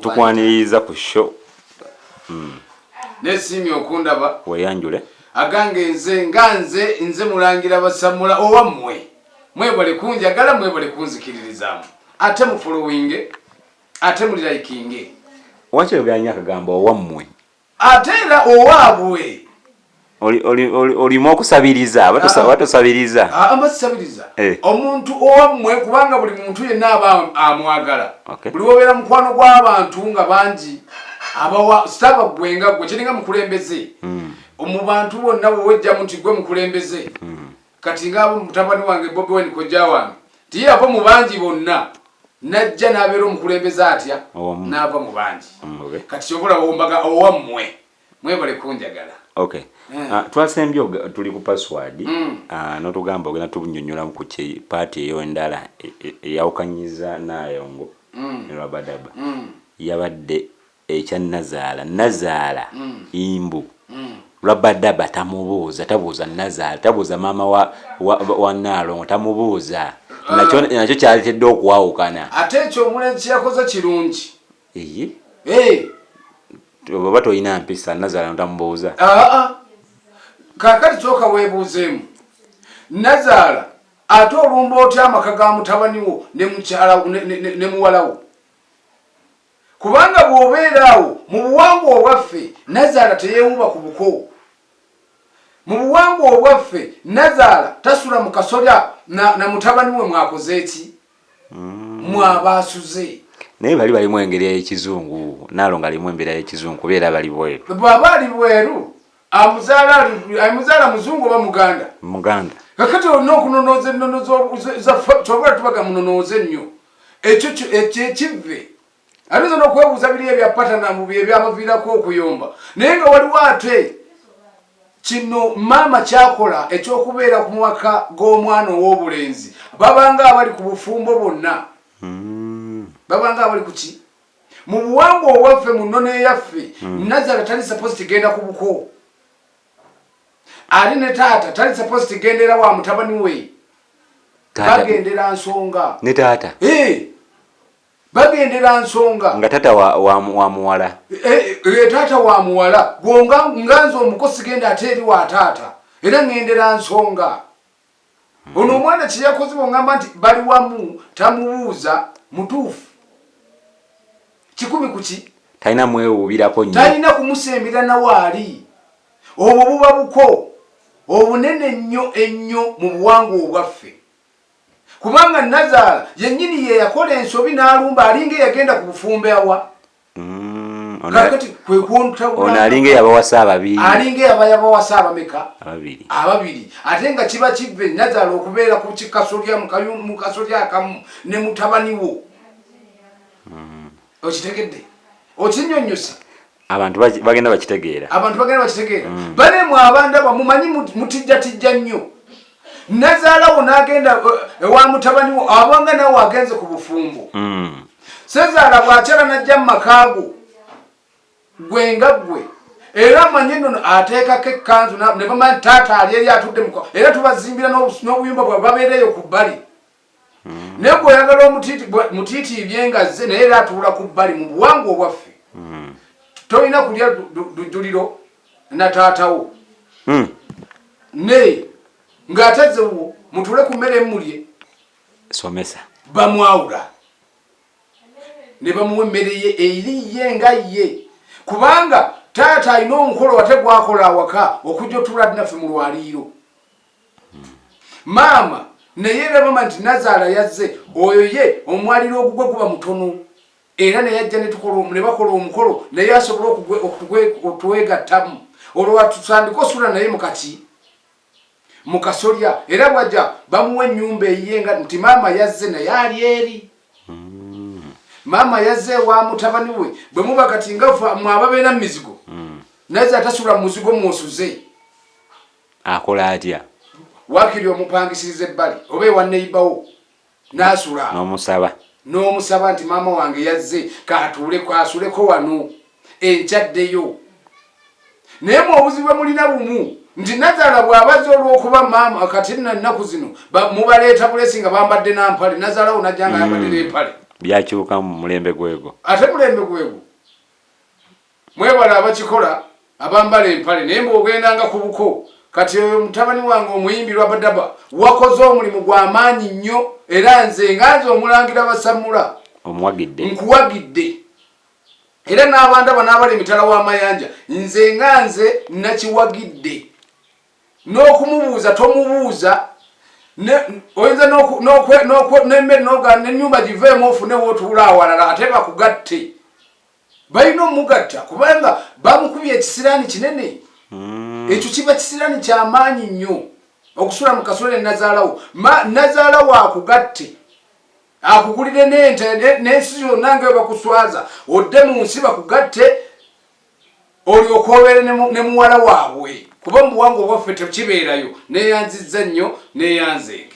Tukwaniriza ku show. Nesiimye okundaba. Weyanjule. Agange nze nga nze nze Mulangira Basamula owammwe. Mwebale kunjagala, mwebale kunzikiririzaamu, ate mufolowinge, ate mulirayikinge. Waki oyogera nnyo akagambo owammwe? Ate era owaabwe. Olimu okusabiriza batosabiriza? Mbasabiriza. Omuntu owammwe, kubanga buli muntu yenna aba amwagala. Buli wobeera mukwano gw'abantu nga bangi, abawa sitaba gwe nga gwe kiringa mukulembeze. Mu bantu bonna bwewejjamu nti gwe mukulembeze. Kati nga mutabani wange Bobi Wine, kojja wange, tiye yava mu bangi bonna najja n'abeera omukulembeze atya? N'ava mu bangi. Kati kyobola wombaga owammwe, mwebale kunjagala. Okay. Twasembye tuli ku password. Notugamba ogenda tunyonyola ku part eyo endala eyawukanyiza Naalongo ne Rabadaba. Yabadde ekya Nazaala, Nazaala imbu Rabadaba tamubuuza, tabuuza Nazaala, tabuuza maama wa Naalongo, tamubuuza. Nakyo kyaleetedde okwawukana. Ate ekyo omulenzi kyeyakoze kirungi. Eyi oba tolina mpisa, Nazaala notamubuuza. Kakati sooka weebuuzeemu, Nazaala ate olumba otya amaka ga mutabani wo ne mukyala ne muwala wo? Kubanga bw'obeera awo mu buwangwa obwaffe, Nazaala teyeewuba ku buko. Mu buwangwa obwaffe, Nazaala tasula mu kasolya na mutabani we mwakoze eki? Mwabaasuze. Naye bali balimu engeri ey'ekizungu, Naalongo alimu embeera y'ekizungu kubeera bali bweru. Bw'aba ali bweru, amuzaala muzungu oba muganda? Muganda. Kakati olina okunonooza ennono zaffe, kyobula tubaga munonooze nnyo. Ekyo ekyo ekivve ayinza n'okwebuuza biri ebya patanamu bye byabaviirako okuyomba, naye nga waliwo ate kino maama kyakola ekyokubeera ku maka g'omwana ow'obulenzi, babanga abali ku bufumbo bonna. Babanga abali ku ki mu buwangwa obwaffe, mu nnono eyaffe. Nazala tali supposed genda ku buko ali ne taata, tali supposed gendera wa mutabani we. Bagendera nsonga. Ne taata. Bagendera nsonga. Nga taata wa muwala. Taata wa muwala gwonga nga nze omuko sigenda ate eri wa taata, era ŋŋendera nsonga. Ono omwana kyeyakoze, bwongamba nti bali wamu tamubuuza, mutuufu 100 ku ki. Talina mwewuubirako nnyo. Talina kumusembera nawaali. Obwo buba buko obunene nnyo ennyo mu buwangwa obwaffe, kubanga Nazaala yennyini ye yakola ensobi n'alumba, alinga eyagenda ku bufumbo awa. Kakati kwe kwontabula. Ono alinga eyabawasa ababiri. Alinga eyaba yabawasa abameka? Ababiri. Ababiri. Ate nga kiba kive Nazaala okubeera ku kikasolya mu kasolya akamu ne mutabani wo. Okitegedde? Okinyonyosa? Abantu bagenda bakitegeera. Abantu bagenda bakitegeera. Banemwe abandaba mumanyi mutijjatijja nnyo. Nazaalawo n'agenda ewa mutabani wo, abanga nawe agenze ku bufumbo. Sezaala bw'akyala n'ajja mu makaago, gwe nga gwe era amanyi nnono ateekako ekkanzu ne bamanya taata ali eri atudde muka, era tubazimbira n'obuyumba bwabwe babeereeyo ku bbali. Naye gweoyagala mutiitiibye nga azze, naye era atuula ku bbali mu buwangwa obwaffe. Tolina kulya lujjuliro na taatawo. Ne ng'atazze wuwo mutuule ku mmere mmulye. Somesa. Bamwawula ne bamuwa emmere ye eri ye nga ye, kubanga taata alina omukolo ate gwakola awaka okujja otula naffe mu lwaliiro. Maama naye era bama nti nazaala yazze, oyo ye omwaliro ogugwe guba mutono, era naye ajja ne bakola omukolo, naye asobole okutwegattamu, olwo atutandike osula naye mukaki mukasolya. Era bwajja bamuwa ennyumba eyiye nga nti maama yazze naye ali eri. Maama yazze ewa mutabani we. Bwe muba kati nga mwe ababeera mu mizigo, naye atasula mu muzigo mwosuze. Akola atya? Wakiri omupangisiriza ebbali oba ewa neibawo n'asula. N'omusaba. N'omusaba nti maama wange yazze, katuule kasuleko wano, enkyaddeyo. Naye mu obuzibu bwe mulina bumu nti nazaala bw'abazze olw'okuba maama, kati nno ennaku zino mubaleeta bulesi nga bambadde nampale, nazaalawo najja nga ayambadde n'empale. Byakyuka mu mulembe gwego. Ate mulembe gwego. Mwebale abakikola, abambala empale, naye mbwogendanga ku buko. Kati oyo mutabani wange omuyimbi Rabadaba, wakoze omulimu gwa maanyi nnyo, era nze nga nze omulangira Basammula omuwagidde. Nkuwagidde, era n'abandaba n'abali emitala w'amayanja, nze nga nze nakiwagidde. N'okumubuuza tomubuuza, oyinza n'emmere n'ogaana n'ennyumba giveemu ofune w'otuula awalala, ate bakugatte. Balina omugatta kubanga bamukubye ekisiraani kinene. Ekyo kiba kisiraani kyamaanyi nnyo okusula mu kasula ne nazaalawo. Nazaalawo akugatte, akugulire n'ente n'ensi yonna nga bakuswaza, odde mu nsi bakugatte, olyoke obeere ne muwala waabwe, kuba mu buwangwa obwaffe tekibeerayo. Neeyanzizza nnyo, neeyanzeege.